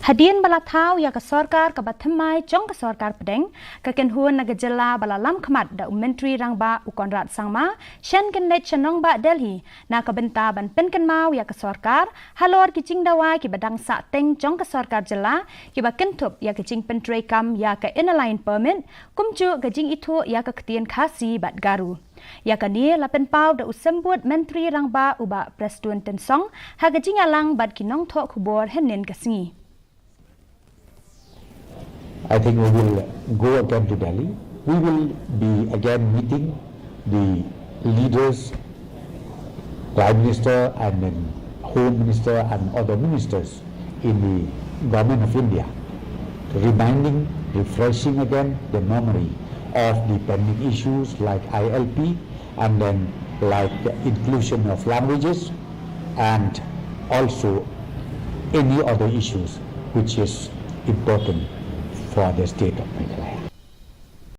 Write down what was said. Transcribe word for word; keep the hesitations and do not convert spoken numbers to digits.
Hadien ba la thaw ïa ka sorkar kaba thymmai jong ka sorkar pdeng, ka kynhun na ka jylla ba la lam khmat da u Myntri Rangbah u Conrad Sangma, shen kynleit sha nongbah Delhi na ka bynta ban pynkynmaw ïa ka sorkar halor ki jingdawa kiba dang sahteng jong ka sorkar jylla kiba kynthup ïa ka jingpyntreikam ïa ka Inner Line Permit, kumjuh ka jingithuh ïa ka ktien Khasi bad Garo. Ïa kane la pynpaw da u Symbud Myntri Rangbah u Bah Prestone Tynsong ha ka jingïalang bad ki nongthoh khubor hynnin ka sngi. I think we will go again to Delhi. We will be again meeting the leaders, Prime Minister and then Home Minister and other ministers in the Government of India, reminding, refreshing again the memory of the pending issues like I L P and then like the inclusion of languages and also any other issues which is important for the state of Meghalaya.